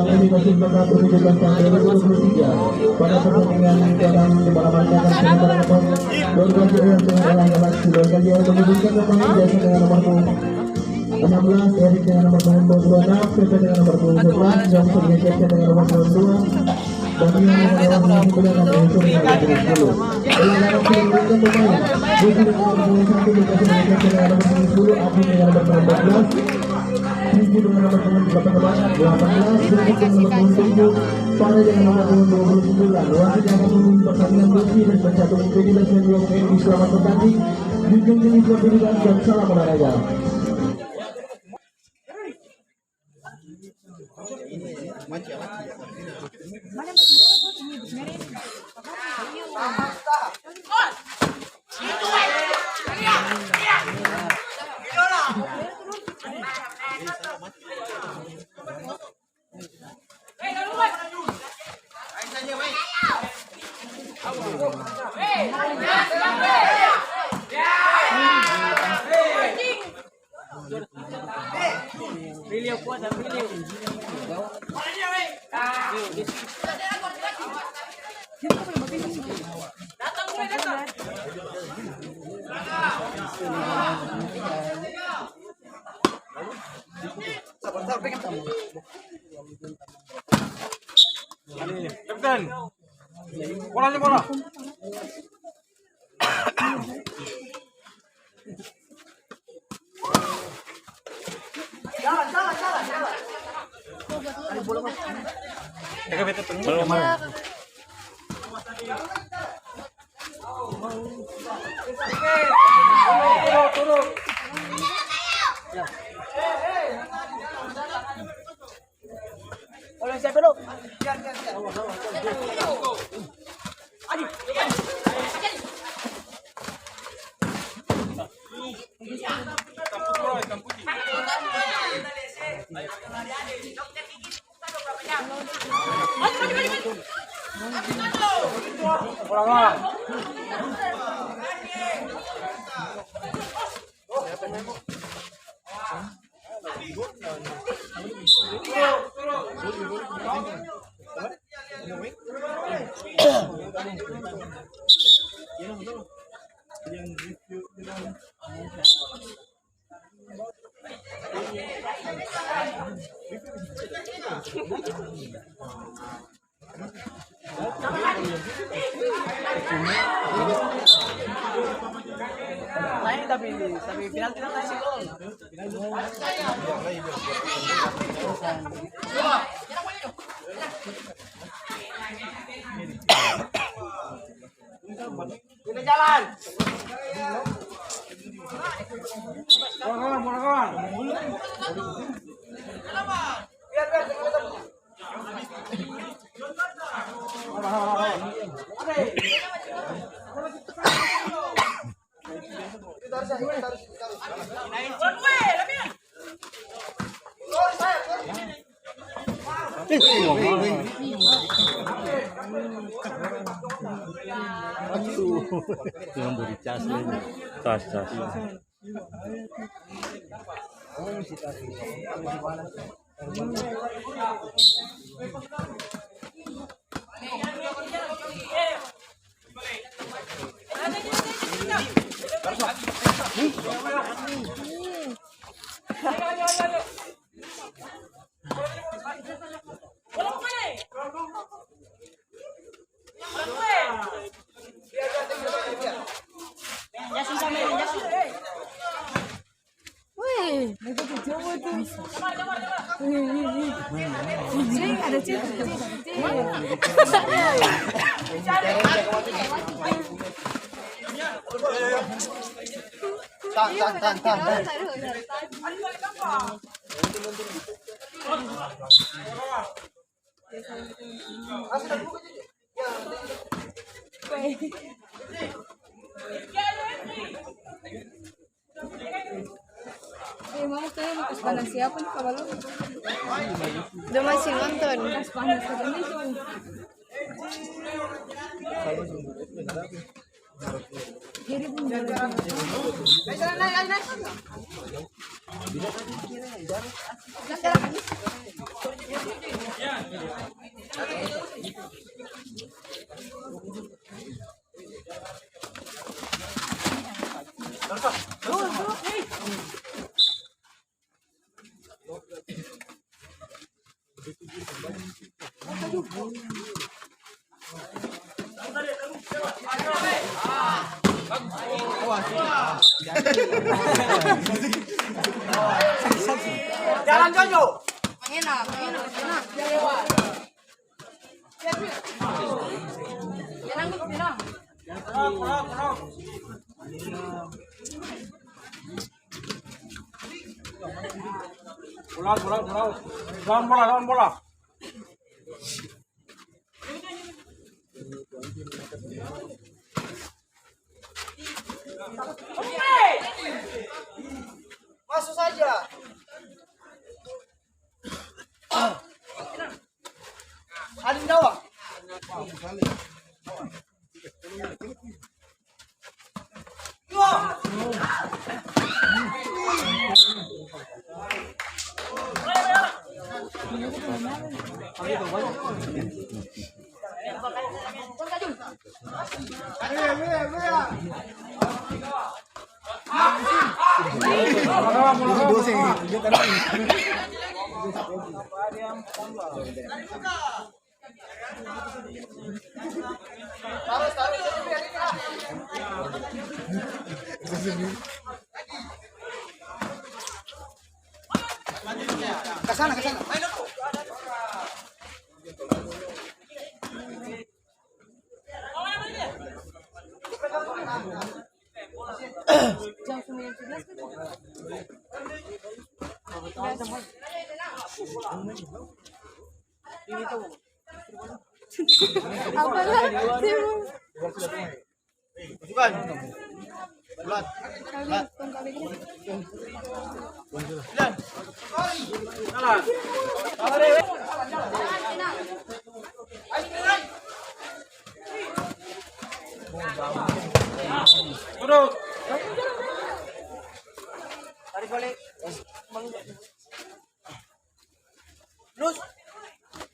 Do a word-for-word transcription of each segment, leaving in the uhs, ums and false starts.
Ini masih bakal pertunjukan tahun dua ribu dua puluh tiga. Pada pertandingan keenam di malam hari akan segera dapat dua belas J R dengan Elang Galaksi. Dua belas J R menyebutkan pemain biasa dengan nomor punggung enam belas, Erik dengan nomor punggung dua puluh enam, Pepe dengan nomor punggung sebelas, Johnson Jackson dengan nomor punggung dua, dan Ian dengan nomor punggung sembilan dan Yusuf dengan nomor punggung sepuluh. Elang Galaksi menyebutkan pemain, Gusti dengan nomor punggung satu, Lucas Jackson dengan nomor punggung sepuluh, Admin dengan nomor punggung empat belas, Tinggi dengan nomor punggung delapan belas, delapan belas, Rizky dengan nomor punggung tujuh, Fahri dengan nomor punggung dua puluh sembilan. Wasit yang akan memimpin pertandingan bersih dan bersatu menjadi Lesmen Blok M di selamat bertanding. Junjung tinggi sportivitas dan salam olahraga. Kapten, bola ni, bola. Jaga beta tunggu. Main tapi, tapi penalti kan masih gol. Kita jalan. Biar, biar, Aduh, yang beri cas ini. Cas, cas. Weh, ada cewek, cewek, cewek. Tahan, tahan, tahan, tahan, tahan. Eh, mau tanya, mau kas panas siapa nih, kabalu? Udah masih nonton. Kas panas katanya itu. Jadi pun. Jalan, Jojo. Mangena, mangena, mangena. Tenang, tenang. Bola, bola, bola. Lawan bola, lawan bola. Maso saja. Adindawa. Kasana, kasana. Apa lagi? Bukan. Bulat. Bulat. Jalan. Duduk. Tarik balik. Lus.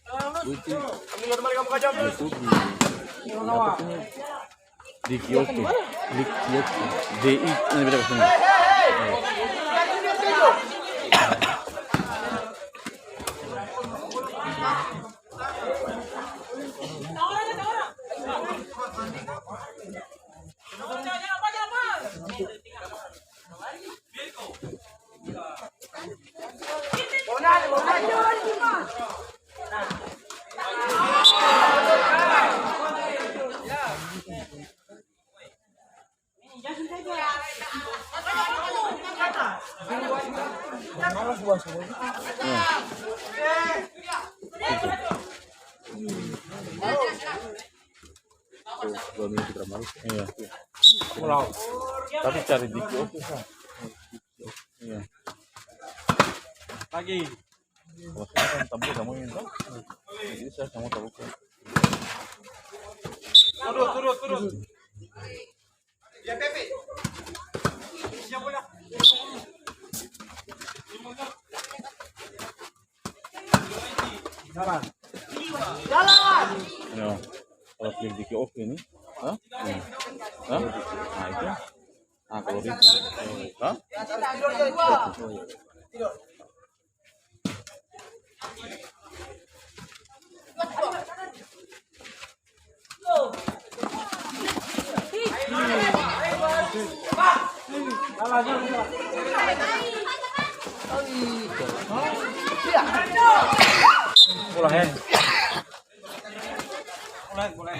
Ambil kembali kamu kacau, Lus. Di Kyoto. Di Kyoto. D I, ini beda bahasanya. Iya. Tapi cari di Kyoto, sa. Iya. Lagi. Kalo sekarang tabuka samua ini, to? Bisa samua tabuka. Turun, turun, turun. Jalan. Jalan. Ya, kalo klik di K O P ini, hah? Ini. Hah? Nah, itu. Nah, kalo di, hah? Bola, he. Bola, bola.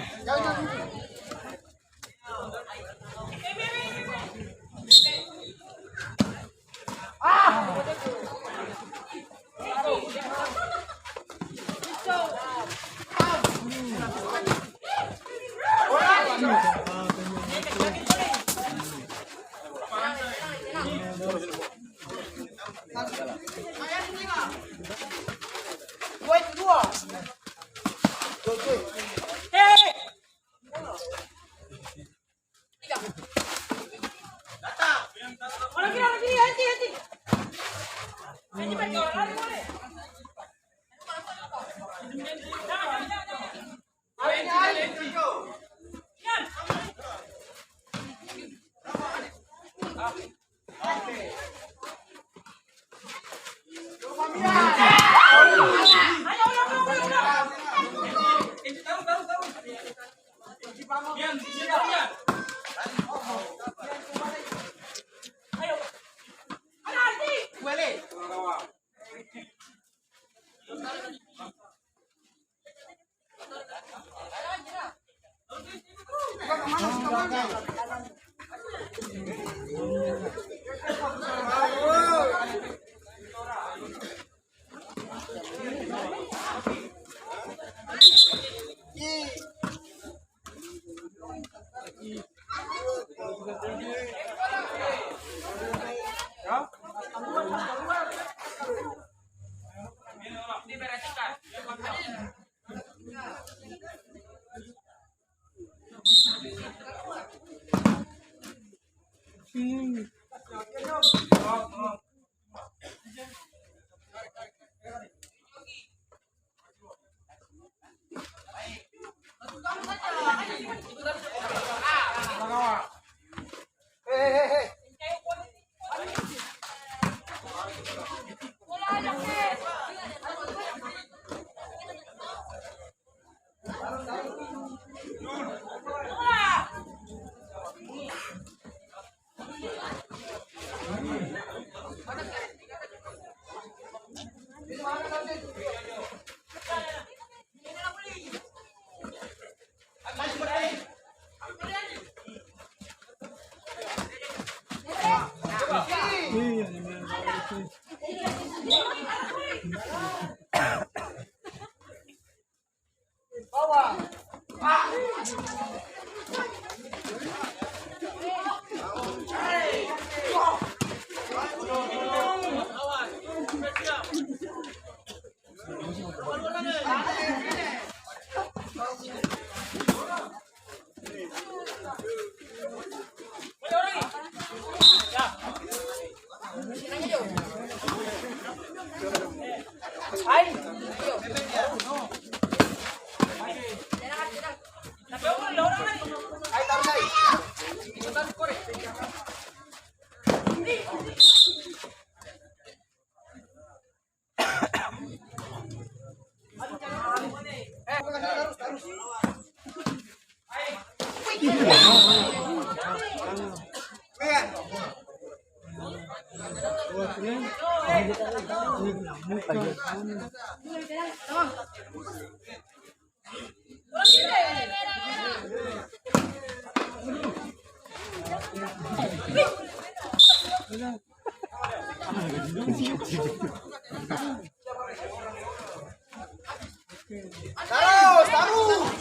Tarus, tarus.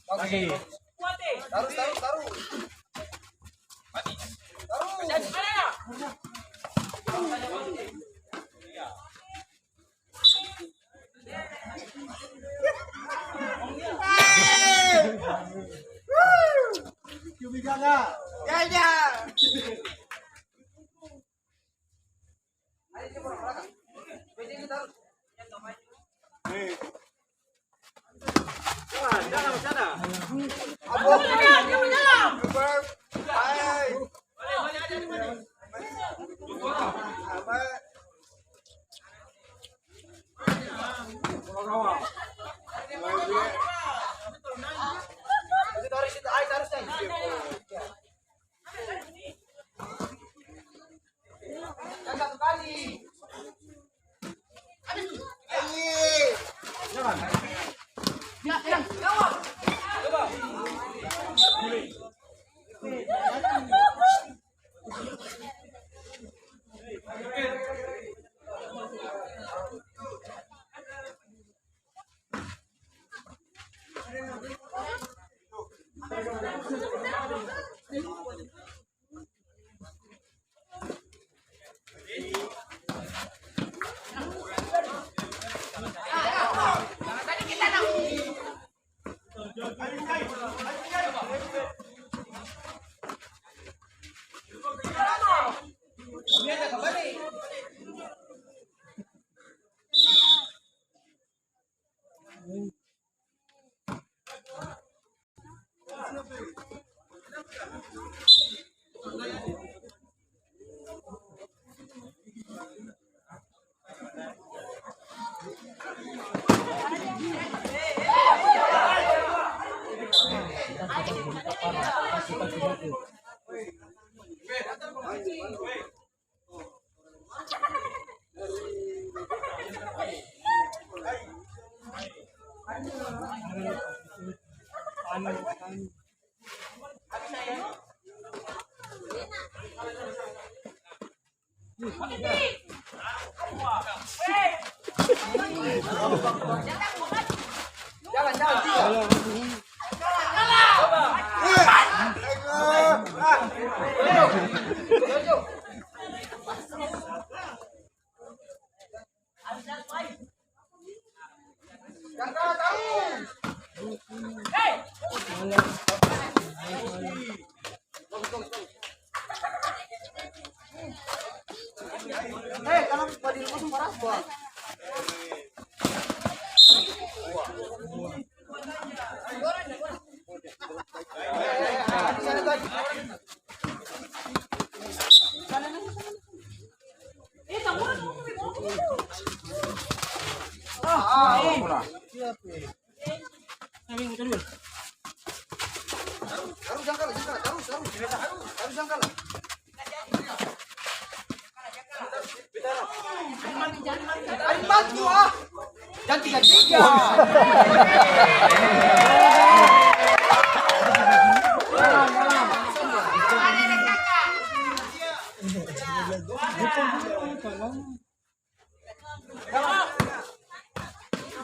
Oke. Tarus, tarus, tarus. Tarus. Tarus, tarus, jang kalah, jang kalah, tarus, tarus. Tarus, jang kalah. Ayo, bantu, ah. Jang tiga tiga.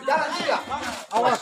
Jalan tiga. Awas.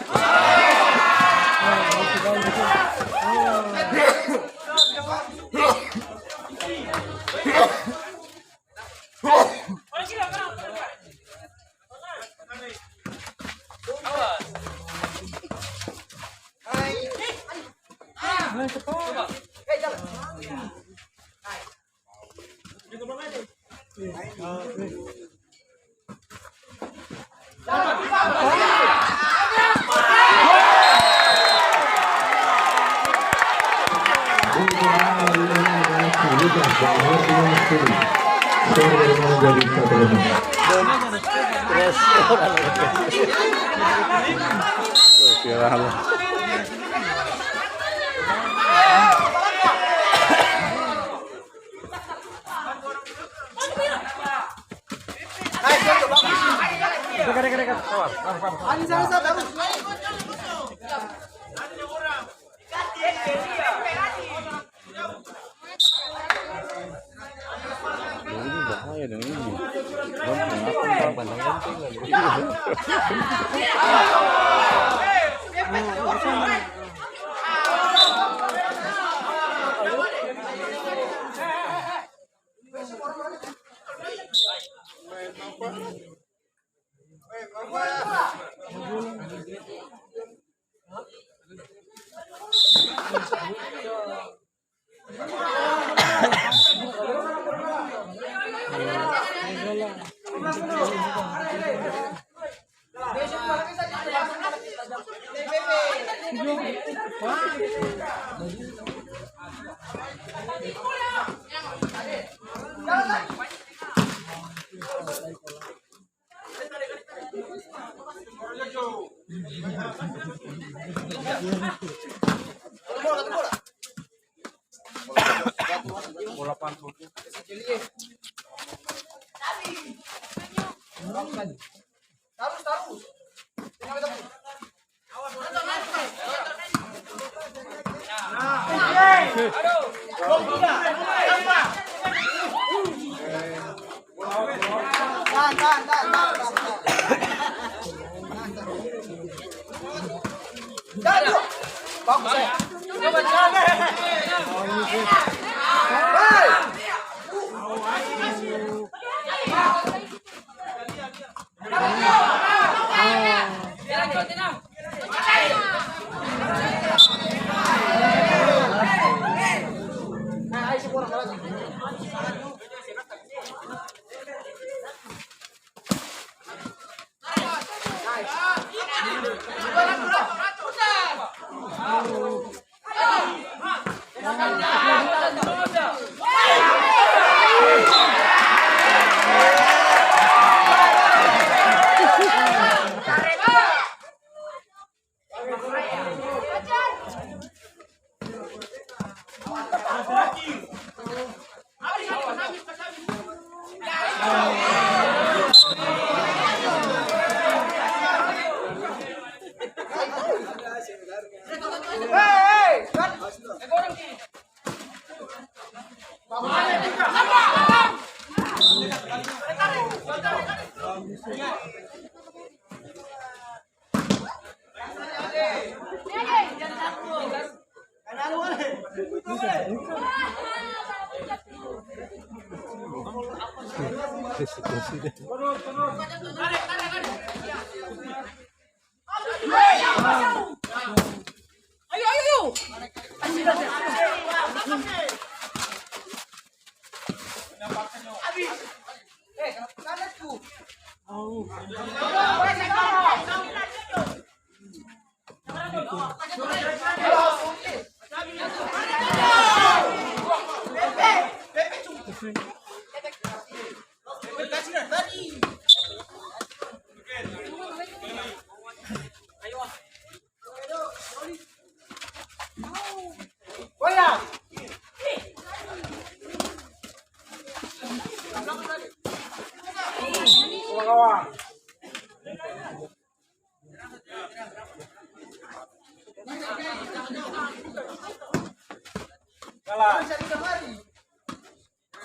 Ini bahaya dong ini. Dong kenapa orang pandang enteng lagi?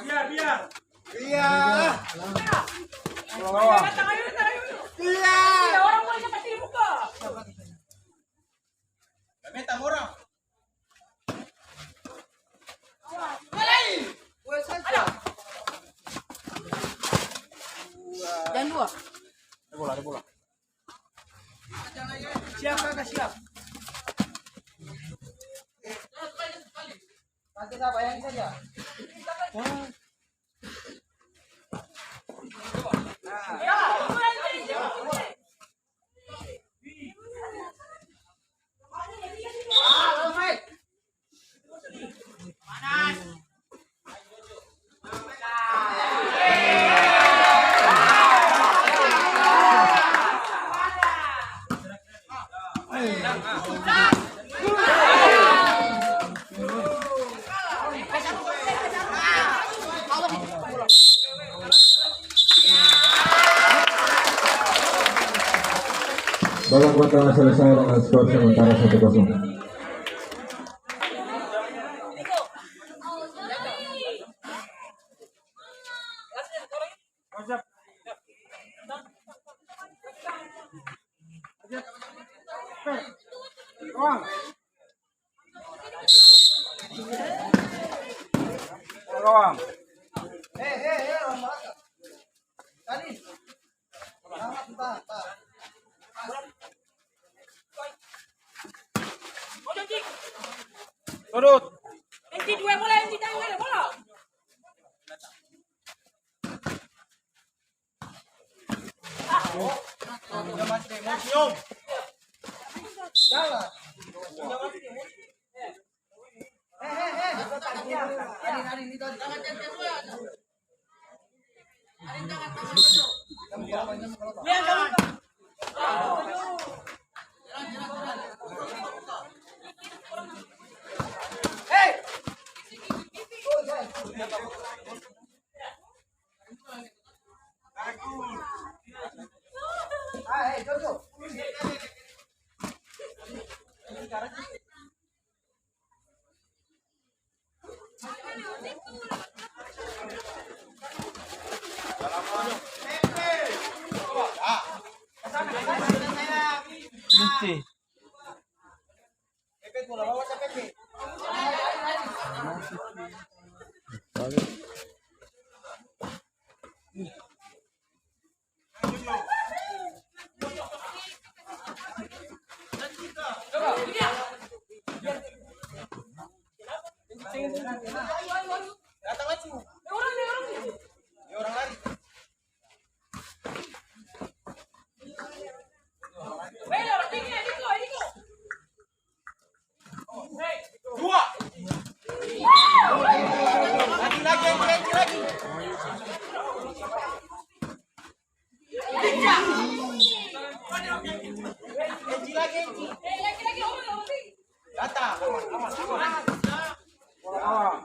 Iya, iya. Iya. Iya. Kami orang. Jam dua. Ada bola, ada bola. Siap, Kakak, siap. Nanti saya bayangin saja. Babak pertama selesai dengan skor sementara satu kosong. Surut. Enti dua bola, enti tangan ada bola. Lucu. Dua. Lagi, lagi, lagi, lagi. Lagi, lagi. Datang. Aman, aman, aman. Aman.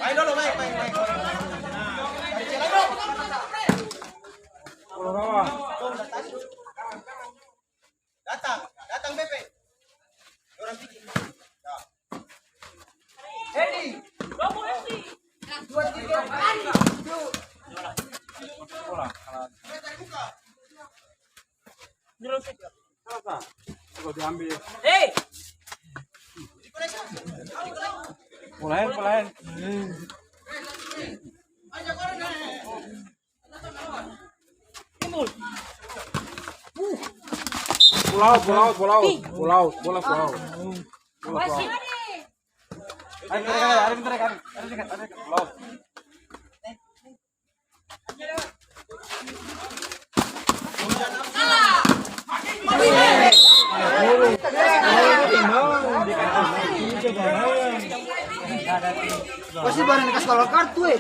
Main dolo, main, main, main. Datang, datang, Pepe. Dorang biking. Ya. Hedi. Dua, tiga, maju. Coba diambil. Hei. Polain, polain. Pull out, pull out, pull out, pull out, bola pull out. Bola pull out. Ayo, ayo, ayo, ayo, ayo, ayo, pull out. Pasti barang dikasih kalau kartu, eh.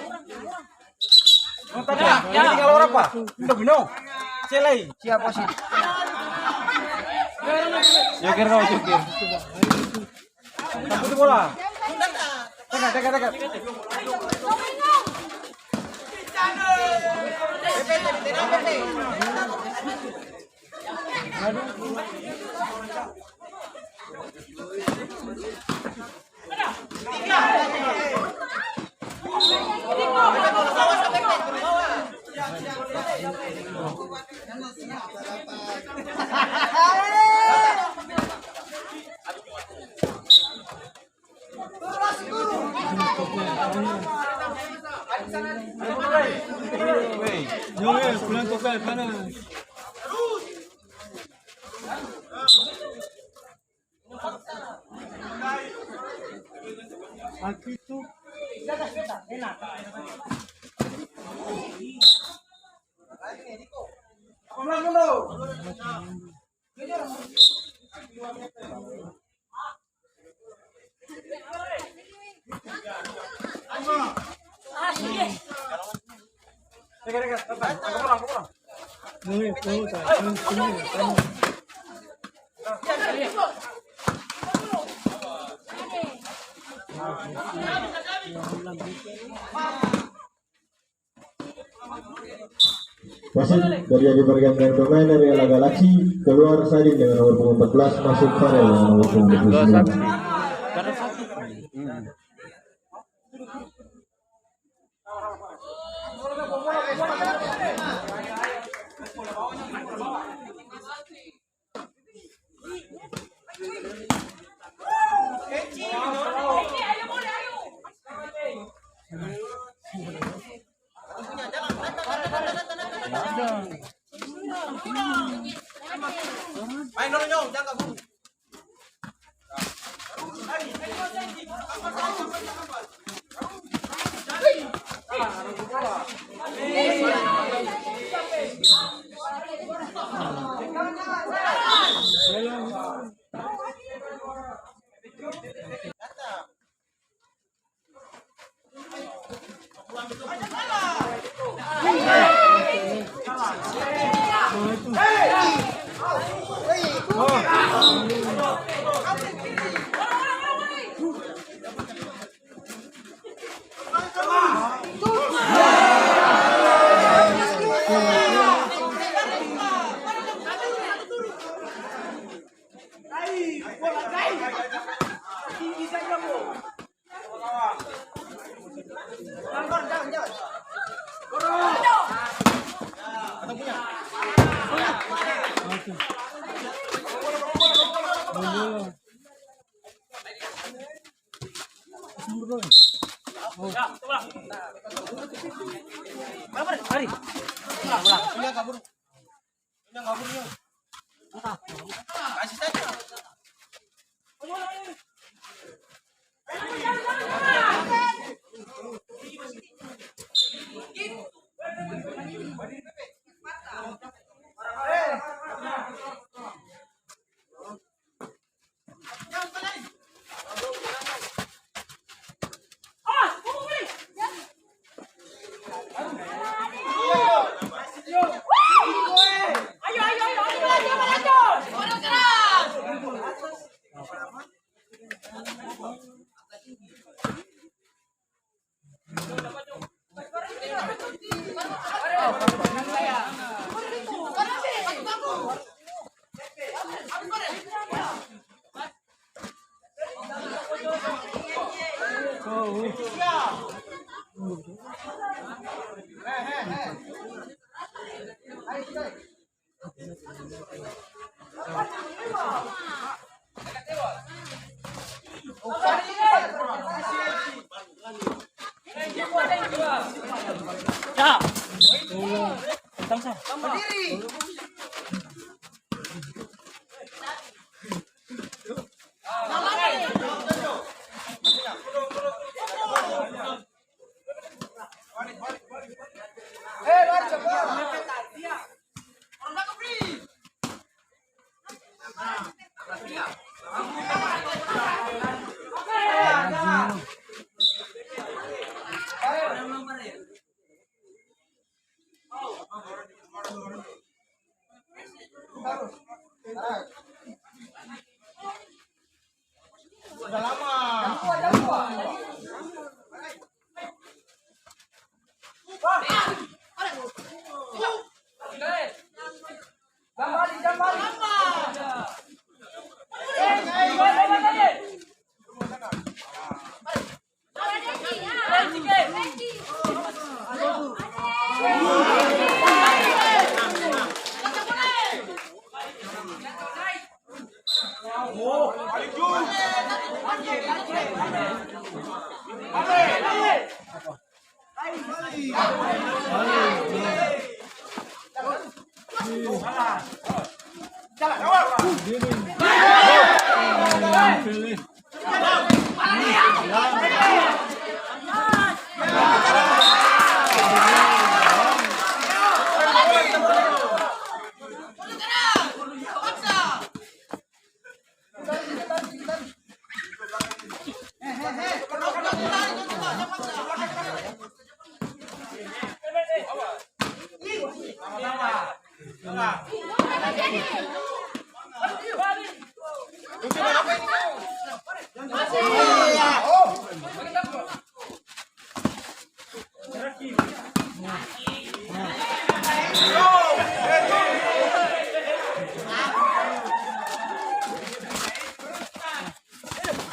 Oh, tadi, ya, ya. Tinggal orang, Pak. Udah, Bino. Selai. Siapa sih? Joker, no, joker. Sambut bola. Dekat, dekat, dekat. Wasit berganti pemain dari L A Galaxy, keluar Sadin dengan nomor punggung empat belas, masuk Farel dengan nomor punggung dua puluh sembilan. Berdiri. Sudah lama.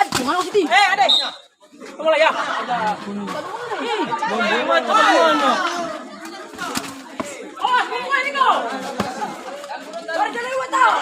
Aduh, mana Siti? Eh, ade. Tunggu lah, ya. Ih, mana, mana? Oh, semua ini kau. Baru jalan dua tahun.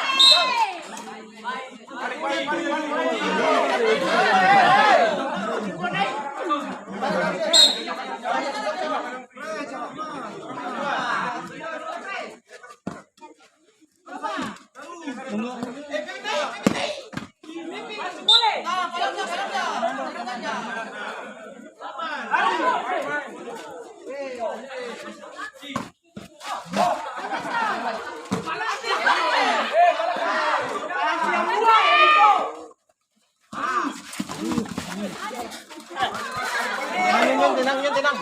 Tenang, tenang, tenang.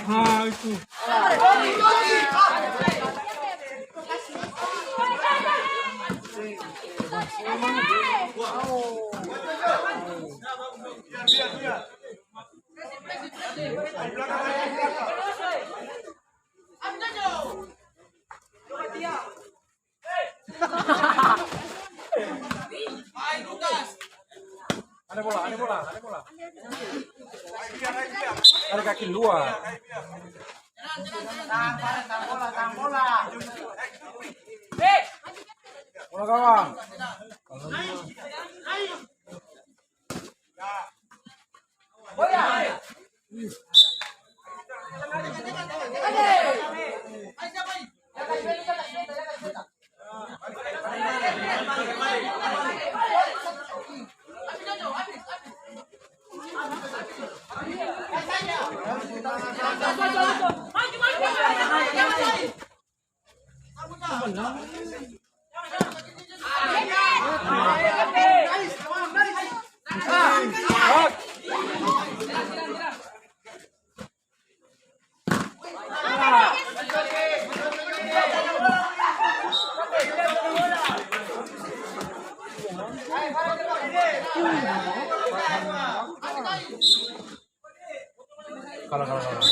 Ah, itu. Ada bola, ada bola, ada bola. Ada kaki luar. Bola gawang. Kalah, kalah, kalah.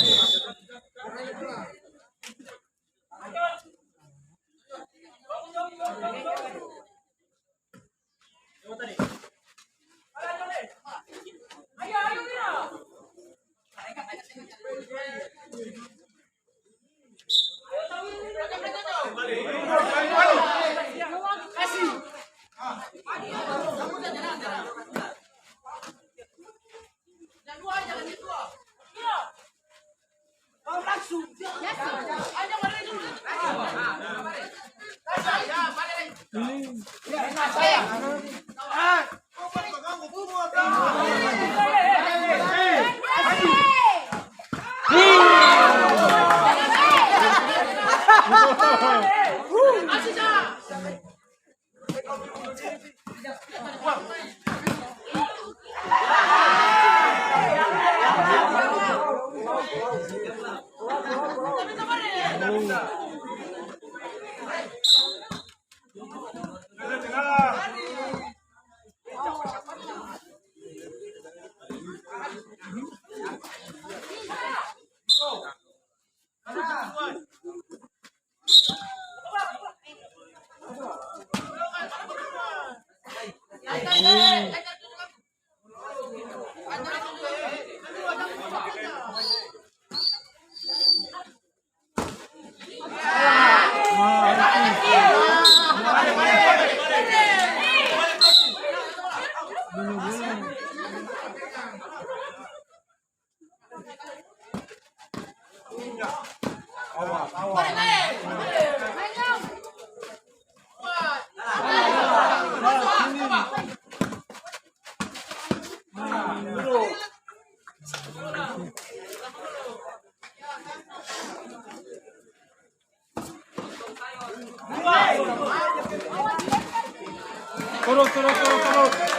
Turun, turun, turun, turun.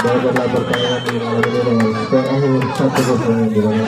Babak pertandingan diakhiri dengan skor akhir satu kosong di mana